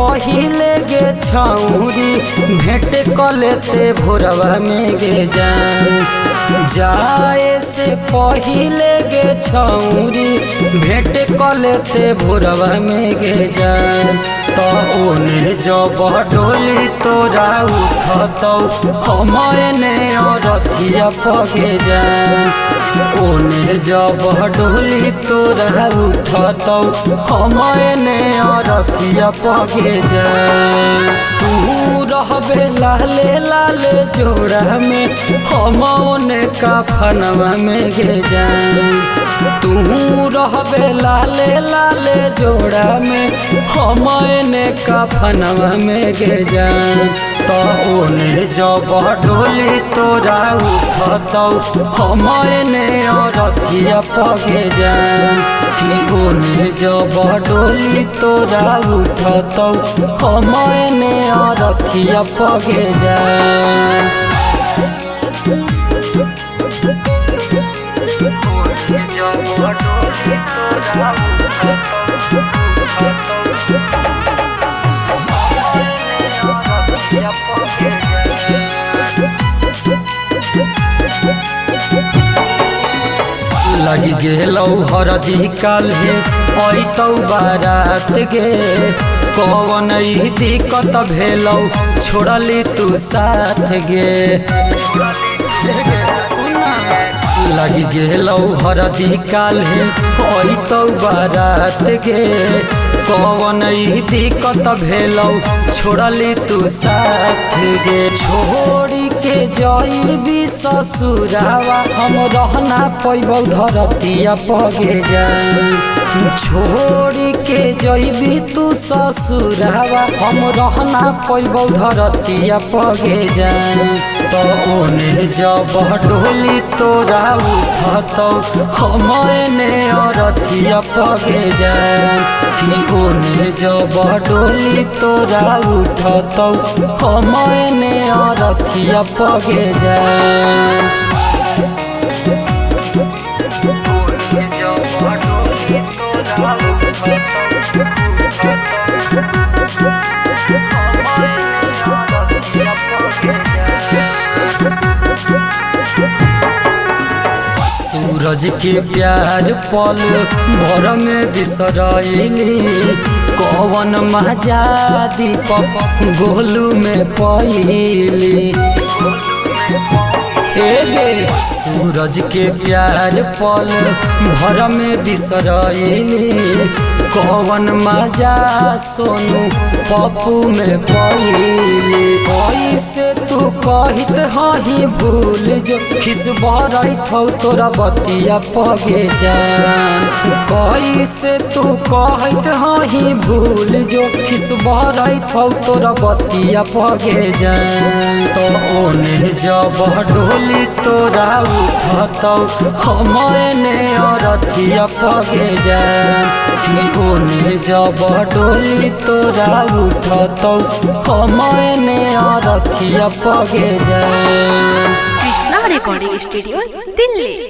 पहिले गे छौरी भेंट क लेते भोरवा में गे जान। जाए से पहिले गे छौरी भेंट क लेते भोरवा में गे जान। तो ओने जब डोली तोरा उठतौ हम एने अरथिया पगे जान। ओने जब डोली तोरा उठतौ हम एने अरथिया पगे जान। तू रहबे लाले लाले जोड़ा में हम ओने कफनवा में गे जान। तू रहबे लाले लाले जोड़ा में हम एने कफनवा में गे जान। तो ओने जब डोली तोरा उठतौ हम एने अरथिया पगे जान। कि ओने जब डोली तोरा उठतौ हम एने अरथिया पगे जान। लग गेलौ हरदी काल्हे अइतौ बारात गे। कौन ई दिक्कत भेलौ छोड़ली तू साथ गे। लग गेलौ हरदी काल्हे अइतौ बारात गे। कौन ई दिक्कत भेलौ छोड़ली तू साथ गे। छोड़ी के जइबी ससुरावा हम रहना पैबौ धरतिया पगे जान। छोड़ी के जइबी तू ससुरावा हम रहना पैबौ धरतिया पगे जान। तो ओने जब डोली तोरा उठतौ हम एने अरथिया पगे जान। कि ओने जब डोली तोरा उठतौ हम एने अरथिया पगे जान। सूरज के प्यार पल भर में बिसरैली कौन मजा दीपक गोलू में पैली। गे सूरज के प्यार पल भर में बिसरैली कौन मजा सोनू पप्पू में पैली। कैसे तू कहित हही भूल जो खिस बरैत हौ तोरा बतिया पगे जान। कैसे तू कहत हही भूल जो खिस बरैत हौ तोरा बतिया पगे जान। तो ओने जब डोली तोरा उठतौ हम एने अरथिया पगे जान। कि ओने जब डोली तोरा उठतौ हम एने अरथिया पगे जान। Krishna recording studio Delhi.